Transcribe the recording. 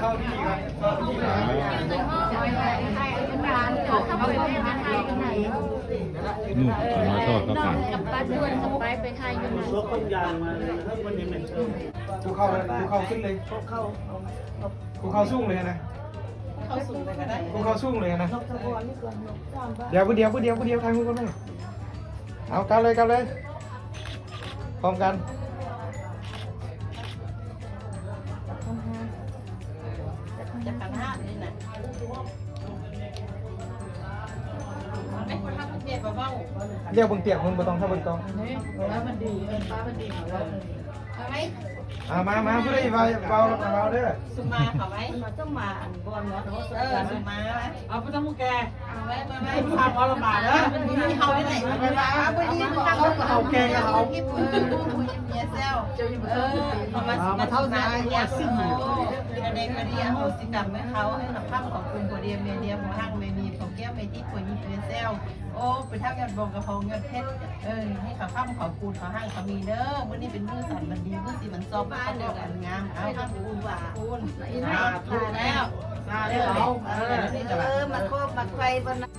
ນູ້ນ ເອົາມາທອດກັບກັນ ພູເຂົາ ພູເຂົາຂຶ້ນເລີຍ ພູເຂົາສູງເລີຍນະ ພູເຂົາສູງເລີຍນະ ດຽວ ຜູ້ດຽວ ຜູ້ດຽວ ຜູ້ດຽວ ຖ່າຍຮູບກັນເລີຍ ເອົາ ກັບເລີຍ ກັບເລີຍ ພ້ອມກັນ ຈະປະທານນີ້ນະ ເອົາໄປ ເອົາເປັນເມຍບໍ່ເວົ້າ ດຽວເບິ່ງຕຽກ ມັນບໍ່ຕ້ອງ ຖ້າເບິ່ງກ້ອງ ເອີ ມັນດີ ເອີ ມັນດີ ເອົາໄວ້ ເອົາ ມາ ມາ ຜູ້ໃດເວົ້າ ເວົ້າ ເວົ້າເດີ ສຸມມາ ເອົາໄວ້ ມາ ຕ້ອງມາ ອັນ ບ່ອນເນາະ ເອີ ສຸມມາ ເອົາ ບໍ່ຕ້ອງແກ່ ເອົາໄວ້ ມາໄວ້ ສາມວອລະບາດເດີ ມີເຮົານີ້ແຫຼະ ເອົາໄວ້ ມາ ເອົາໄວ້ ເອົາແກ່ກັບເຮົາ ເອີ ເມຍແຊວ ເອີ ເອົາມາ ມາເທົ່າຊາຍ ເອີ ອັນໃດກໍດີ ອະໂຫສິກຳໃຫ້ເຂົາ ໃຫ້ເຂົາຄ້ຳເຂົາຄູນ ຜົວດຽວ ເມຍດຽວ ຜົວຮັ່ງ ແມ່ມີ ຜົວແກ້ວ ແມ່ຕິດ ຜົວຍິງ ເມຍແຊວ ໂອ້ ໄປທາງຍອດບົງກະເພາະຍອດເພັດ ເອີ ໃຫ້ເຂົາຄ້ຳເຂົາຄູນ ເຂົາຮັ່ງເຂົາມີເດີ ມື້ນີ້ເປັນມື້ສັນວັນດີ ມື້ສີວັນຊອບ ປະກອບອັນງາມ ເອົາ ຄ້ຳຄູນ ສາທຸແລ້ວ ສາທຸ ເອີ ເອີ ມາຄອບມາໄຂບໍ່ນະ